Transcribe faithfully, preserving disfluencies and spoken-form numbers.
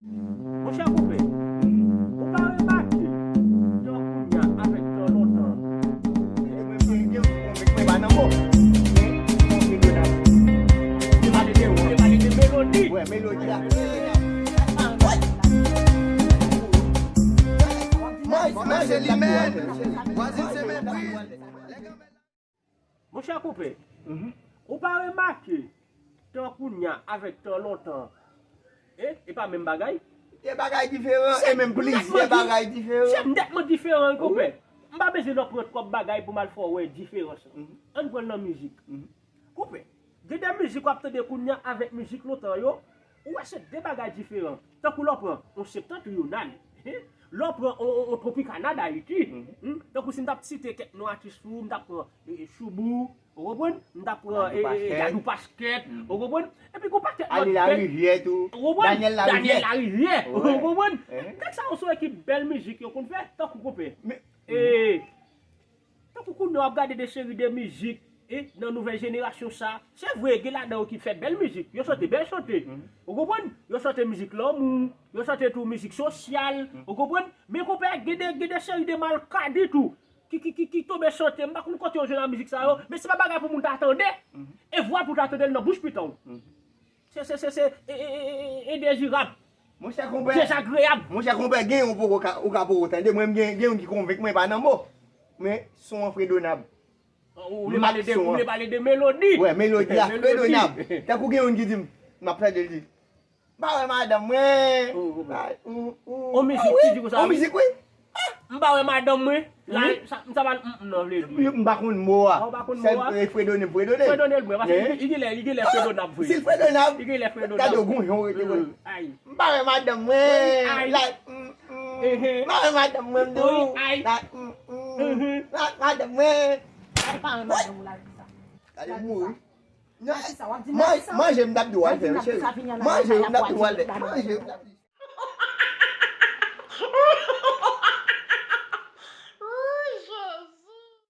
Monchè Koupe, ou pa remake, tan kounya avèk tan lontan. Mwen se li menm. Vwazin se menm pri. Monchè Koupe, ou pa remake, tan kounya avèk tan lontan, e, e pa menm bagay? De bagay diferan, e menm plizyè bagay diferan. Se nètman diferan, wi, Koupe. M pa bezwen nan pran twòp bagay pou m al fè w wè diferans lan. Ann pran l nan mizik. Koupe, gen de mizik w ap tande kounya avèk mizik lontan yo, ou wè se de bagay diferan. Tankou lè w pran yon Septentrional, lè w pran yon, yon, yon Tropicana d'Haïti, tankou si m t ap site kèk non atis pou ou, m t ap pran, e, e, Choubou, ou konprann? M t ap pran, e, e, e, Dadou Pasquet, ou konprann? Epi gon pakèt lòt bèl. Ani Larivière tou. Ou konprann? Daniel Larivière. Daniel Larivière, ou konprann? Nèg sa yo se yon ekip bèl mizik yo konn fè, tankou Koupe. E, tankou kounye a w ap gade de seri de mizik, e, nan nouvèl jenerasyon sa, se vre, gen ladan yo ki fè bèl mizik, yo chante bèl chante. Ou konprann? Yo chante mizik lanmou, yo chante tou mizik sosyal, ou konprann? Men Koupe, gen de, gen de seri de malkadi tou, ki, ki, ki, ki tonbe chante, m pa konn kote yo jwenn nan mizik sa yo, men se pa bagay pou moun ta tande, e vwa pou ta tande l nan bouch pitit ou. Se, se, se, se, e, e, e, e, endezirab. Monchè Konpè, dezagreab. Monchè Konpè, gen yon poko ka, ou ka poko tande. Mwen, m gen, gen yon ki konvenk mwen, pa nan mo. Men, son an fredonab. Ou vle pale de, ou vle pale de melodi. Wè, melodi a fredonab. Tankou gen yon ki di m, m ap tande l di, m pa wè madanm mwen. On mizik ki di konsa, on mizik, wi. M pa wè madanm mwen. La, sa, sa pa, m, m, non, vle di. M pa konn mo a. Ou pa konn mo a? Sèl, e, fredone, m fredone. Fredone l bwè, paske li, li genlè, li genlè fredonab vre. Si l fredonab, li genlè fredonab. Gade w gonjon rete vre. Ay. M pa wè madanm mwen. Ay. La, m, m, m pa wè madanm mwen, m di w. Ay. La, m, m, m pa wè madanm mwen. M pa wè madanm ou la di sa. Gade mouri. Manje, manje m t ap di w al fè, cheri. Manje m t ap di w al fè. Manje m t ap di w al fè.